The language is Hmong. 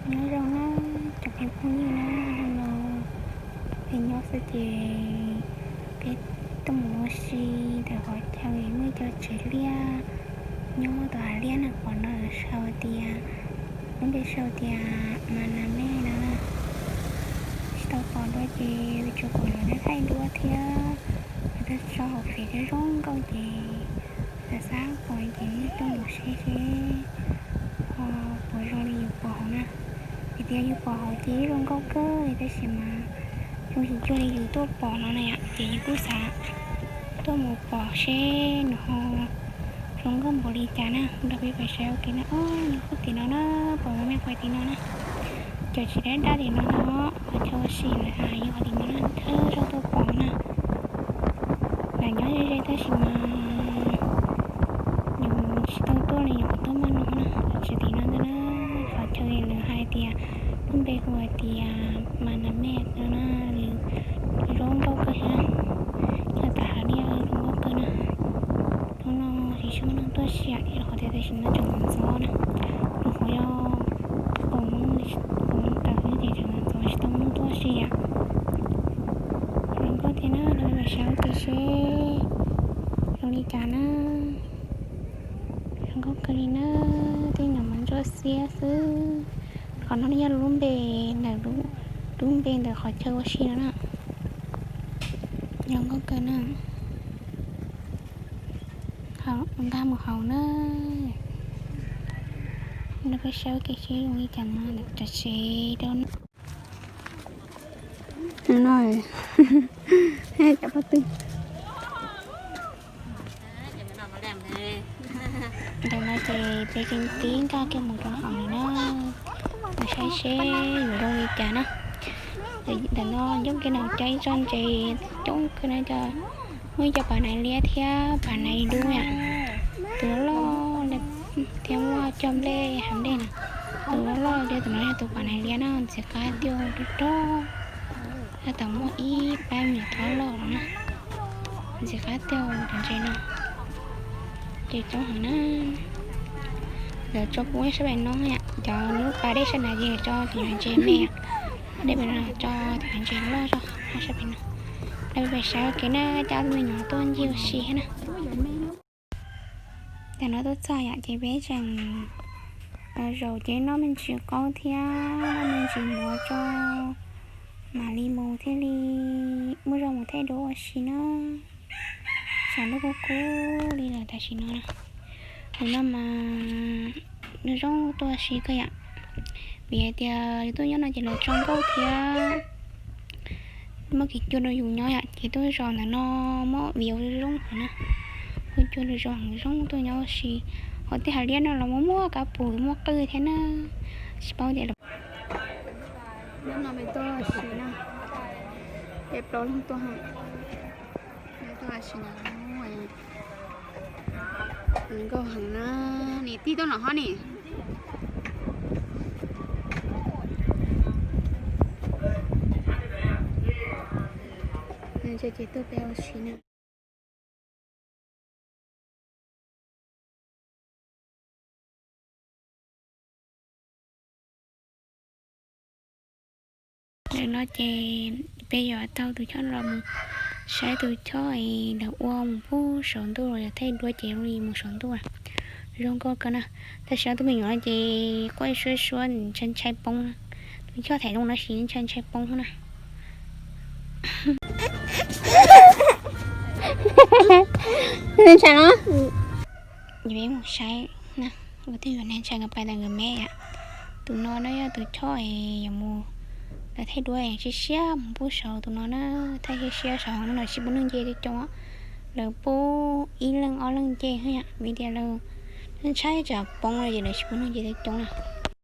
Nyob zoo na cov phooj ywg na, no peb nyob xwb ces peb tuaj mus ua si ntawm qhov chaw muaj ib co tsev liaj nyob tom hav liaj na, pom no sau tias, lub npe sau tias Maname no na. Tsis tau pom dua ces tsuas pom lawv thaij duab thiab lawv thaij tso hauv fev thiab zoo nkauj ces xav xav pom ces tuaj mus saib seb ho puas zoo li yus pom hauv na. Vim tias yus pom hauv ces zoo nkauj kawg li tab sis mas zoo tsis cuag li yus tuaj pom no na yom, ces yus kuj xav tuaj mus pom seb nws ho zoo nkauj npaum li cas na. Kuv nrog peb pais saib ua ke na. Ob, nws kuj tim no na, pom me me pais tim no na. Cov tsev dab dab tim no no, qhov chaw ua si lawv hais yog tim no na, thawj zaug tuaj pom na. Lawv nyob ze ze tab sis mas yus tsis tau tuaj li, yus tuaj maj no na. Tsev tim no ntag na, qhov chaw lawv hais tias, lub npe hu hais tias Maname no na, zoo nkauj kawg thiab na. Nyob tom hav liaj zoo nkauj kawg na. Hnub no tsis tshua muaj neeg tuaj si yom, qhov tias tam sim no tseem ntxov na, rau qhov yog kaum moos, kaum moos tawm xwb ces tseem ntxov tsis tau muaj neeg tuaj si yom. Zoo nkauj thiab na, rau peb saib ua ke seb zoo li cas na. Zoo nkauj kawg li na, tej nyuam mos ntsuab xiab xwb. Qhov no yog lub npe ntawm, lub npe ntawm qhov chaw ua si no na. Zoo nkauj kawg na. Nkag mus hauv na. Rau peb saib ua ke seb zoo li cas no, lawv cov tsev rau no. Cov pob tw. Ntawm no ces peb tseem tib nkag kiag mus rau hauv lawm na. Mus saib seb yuav zoo li cas na. Ntawm no ncoob kiag no cov ib tsob ntses coob kawg na, cov, muaj ib co pas nais liab thiab pas nais dub yom. Tus loj loj thiab muaj cog nplej hav nplej na. Tus loj loj thiab tus no yog tus pas nais liab na, ntxim qab tiaj rog rog. Tab tom muaj ib pab me nyuam thab loj los na. Ntxim qab tiaj cov ntses no. Ces coob heev na. Lawv tso pub sab pem no yom, cov lub pas dej sab nrad ces tso cov ntses me, dej pem no tso cov ntses loj zog sab pem no. Rau peb saib ua ke na, coj me nyuam tuaj ncig ua si thiab na. Tam no tuaj txog yom, ces peb tseem zaum ces noj me ntsis qaub thiab noj me ntsis mov tso mam li mus thiaj li muaj zog mus thaij duab ua si na. Tshav ntuj kub kub li lawm tam sim no na. Tus no mas nws zoo tuaj ua si kawg yom, vim hais tias yus tuaj nyob no ces lawv tso nkauj thiab muaj kev cua rau yus nyob yom, ces tuaj zaum ntawm no muaj viv zoo heev na. Muaj cua rau zoo heev, zoo tuaj nyob ua si. Hauv tej hav liab no los muaj muaj kab pus muaj qwj thiab na. Tsis paub tias los, nyob no peb tuaj ua si na, peb plaub leeg tuaj heev. Tuaj ua si no, nkauj heev na, nim tij tuaj no ho ni. Ces tuaj peb ua si na. Ntawm no ces peb yuav taug tus choj los mus saib tus choj es lawv ua mus pub saum ntuj los yog thaij duab ces li mus saum ntuj. Zoo nkauj kawg na. Tam sim no tus me nyuam no ces quaj suab suab ntshai ntshai poob. Tus choj thaum zoo no ces ntshai ntshai poob na. Ntshai no. Peb mus saib na, ua twb yuav neeg ntshai nkawd pais ntawm nkawd me yom. Tus no na yog tus choj es yuav mus, lawv thaij duab siab siab mus pub saum tus no na, thaij siab siab saum no tsis pub neeg nce coob coob. Lawv pub ib leeg ob leeg nce yom, vim tias lawv ntshai tsam poob ces lawv tsis pub neeg nce coob coob na.